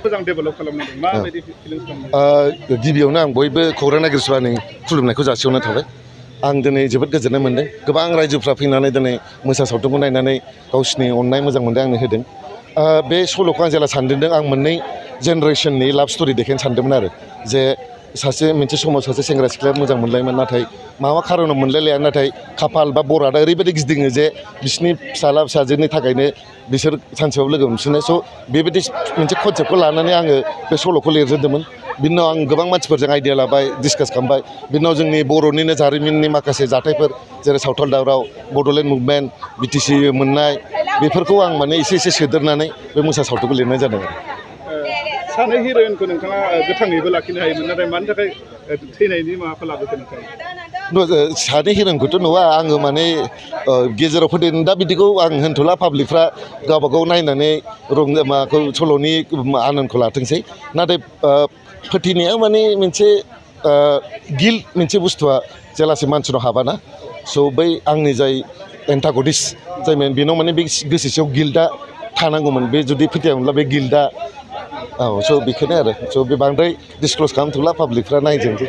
मोजां डेभेलप खालामनांगौ माबायदि फिलिंस खालामदों गिबियावनो आं बयबो खौरां नागिरसुबानि खुलुमनायखौ जासिहरनाय थाबाय आं दिनै जोबोद गोजोननाय मोन्दों गोबां रायजोफ्रा फैनानै दिनै मोसा सावथुनखौ नायनानै गावसिनि अननाय मोजां मोनदों आंनो होदों बे सल'खौ आं जेला सानदों आं मोननै जेनेरेसननि लाभ स्ट'रि देखायनो सानदोंमोन आरो जे सासे मोनसे समाव सासे सेंग्रा सिख्लाया मोजां मोनलायोमोन नाथाय माबा खारनाव मोनलायलाया नाथाय खाफाल बा बरादा ओरैबायदि गिदिङो जे बिसिनि फिसाला फिसाजोनि थाखायनो बिसोर सानसेयाव लोगो मोनफिनो स' बेबायदि मोनसे कनसेप्टखौ लानानै आङो बे सल'खौ लिरजेनदोंमोन बिनि उनाव आं गोबां मानसिफोरजों आइडिया लाबाय डिसकास खालामबाय बिनि उनाव जोंनि बर'निनो जारिमिननि माखासे जाथायफोर जेरै सावथाल दावराव बड'लेण्ड मुभमेन्ट बिटिसि मोननाय बेफोरखौ आं माने एसे एसे सोदेरनानै बे मोसा सावथुनखौ लिरनाय जादों सानै हिर'इनखौ नोंथाङा गोथाङैबो लाखिनो हायोमोन नाथाय मानि थाखाय थैनायनि माबाखौ लाबोखो नोंथाङा सानै हिर'इनखौथ' नुवा आङो माने गेजेराव फैदों दा बिदिखौ आं होनथ'ला पाब्लिकफ्रा गावबागाव नायनानै माबाखौ सल'नि आनन्दखौ लाथोंसै नाथाय फोथैनाया माने मोनसे गिल्ट मोनसे बुस्थुआ जेलासिम मानसिनाव हाबाना स' बै आंनि जाय एन्टागनिस्ट जायमोन बेनाव माने बे गोसो सिङाव गिल्टआ थानांगौमोन बे जुदि फोथायामोनब्ला बे गिल्टआ औ स' बेखौनो आरो स' बे बांद्राय डिसक्ल'ज खालामथ'ला पाब्लिकफ्रा नायजोंसै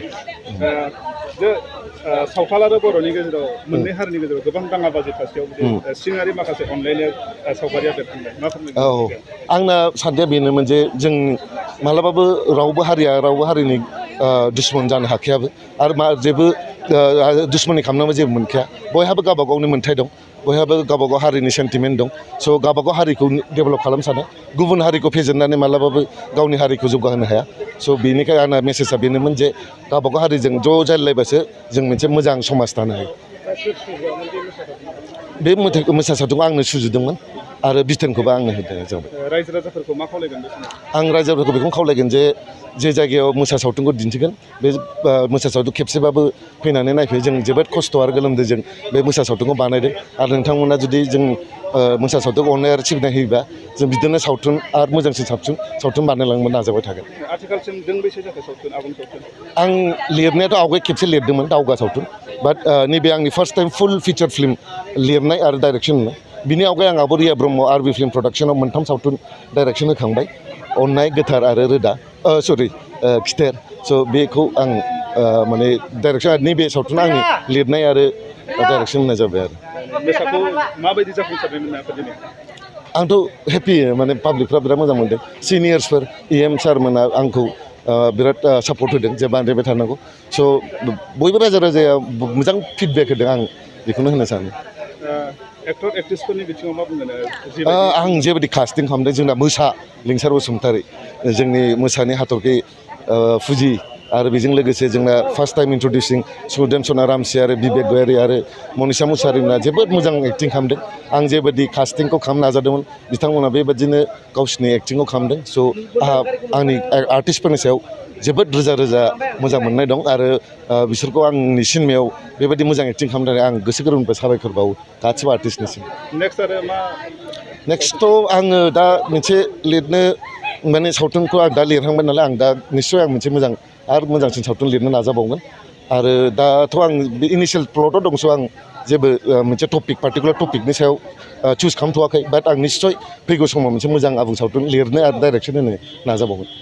सावथाल आरो बर'नि गेजेराव मोननै हारिनि गेजेराव गोबां दाङाबाजि थासेयाव सिङारि माखासे अनलायनाय सावगारिया बेरखांबाय मा फोरमायगोन औ आंना साननाया बेनोमोन जे जों मालाबाबो रावबो हारिनि दुश्मन जानो हाखायाबो आरो जेबो दुश्मननि खालामनांगौ जेबो मोनखाया बयहाबो गावबा गावनि मोन्थाय दं बयहाबो गावबा गाव हारिनि सेन्टिमेन्ट दं स' गावबा गाव हारिखौ डेभेलप खालामनो सानो गुबुन हारिखौ फेजेननानै मालाबाबो गावनि हारिखौ जौगाहोनो हाया स' बेनिखाय आंना मेसेजआ बेनोमोन जे गावबा गाव हारिजों ज' जालायलायबासो जों मोनसे मोजां समाज दानो हायो बे मोसा सावथुनखौ आंनो सुजुदोंमोन आरो बिथोनखौबो आंनो होदों जाबाय रायजो राजाफोरखौ मा खावलायगोन आं रायजो राजाफोरखौ बेखौनो खावलायगोन जे जायगायाव मोसा सावथुनखौ दिन्थिगोन बे मोसा सावथुन खेबसेबाबो फैनानै नायफै जों जोबोद खस्थ' आरो गोलोमदैजों बे मोसा सावथुनखौ बानायदों आरो नोंथांमोना जुदि जों मोसा सावथुनखौ अननाय आरो सिबिनाय होयोबा जों बिदिनो सावथुन आरो मोजांसिन सावथुन बानायलांनो नाजाबाय थागोन आथिखालसिम दोंबेसे जाखो सावथुन आबुं सावथुन आं लिरनायाथ' आवगाय खेबसे लिरदोंमोन दावगा सावथुन बाट नैबे आंनि फार्स्ट टाइम फुल फिचार फिल्म लिरनाय आरो डाइरेक्सन होनाय बिनि आवगाय आंहाबो रिया ब्रह्म आरबि फिल्म प्रडाक्सनाव मोनथाम सावथुन डाइरेक्सन होखांबाय अननाय गोथार आरो रोदा खिथेर स' बेखौ आं माने डाइरेक्सन नैबे सावथुना आंनि लिरनाय आरो डाइरेक्सन होनाय जाबाय आरो माबायदि जाफुंसारनाय मोनाखै दिनै आंथ' हेपि माने पाब्लिकफ्रा बिराद मोजां मोनदों सिनियर्सफोर EM सारमोना आंखौ बिराद सापर्ट होदों जे बानायबाय थानांगौ स' बयबो रायजो मोजां फिडबेक होदों आं बेखौनो होनो सानो एक्टर एक्ट्रिसफोरनि बिथिङाव मा बुंगोन आं जेबायदि कास्टिं खालामदों जोंना मोसा लिंसार बसुमतारी जोंनि मोसानि हाथरखि फुजि आरो बेजों लोगोसे जोंना फार्स्ट टाइम इन्ट्रडिउसिं सुदेम सना रामसि आरो बिबेक गयारि आरो मनिषा मुसाहारिमोना जोबोद मोजां एक्टिं खालामदों आं जेबायदि कास्टिंखौ खालामनो नाजादोंमोन बिथांमोना बेबायदिनो गावसिनि एक्टिंखौ खालामदों स' आंहा आंनि आर्टिस्टफोरनि सायाव जोबोद रोजा मोजां मोननाय दं आरो बिसोरखौ आंनि सिनेमायाव बेबायदि मोजां एक्टिं खालामनानै आं गोसो गोरबोनिफ्राय साबायखर बावो गासिबो आर्टिस्टनिसिम नेक्स्टआव आङो दा मोनसे लिरनो माने सावथुनखौ आं दा लिरहांबाय नालाय आं दा निस्सय आं मोनसे मोजां आरो मोजांसिन सावथुन लिरनो नाजाबावगोन आरो दाथ' आं बे इनिशियेल प्लटआव दं स' आं जेबो मोनसे पार्टिकुलार टपिकनि सायाव चुज खालामथ'वाखै बाट आं निस्सय फैगौ समाव मोनसे मोजां आबुं सावथुन लिरनो आरो डाइरेक्सन होनो नाजाबावगोन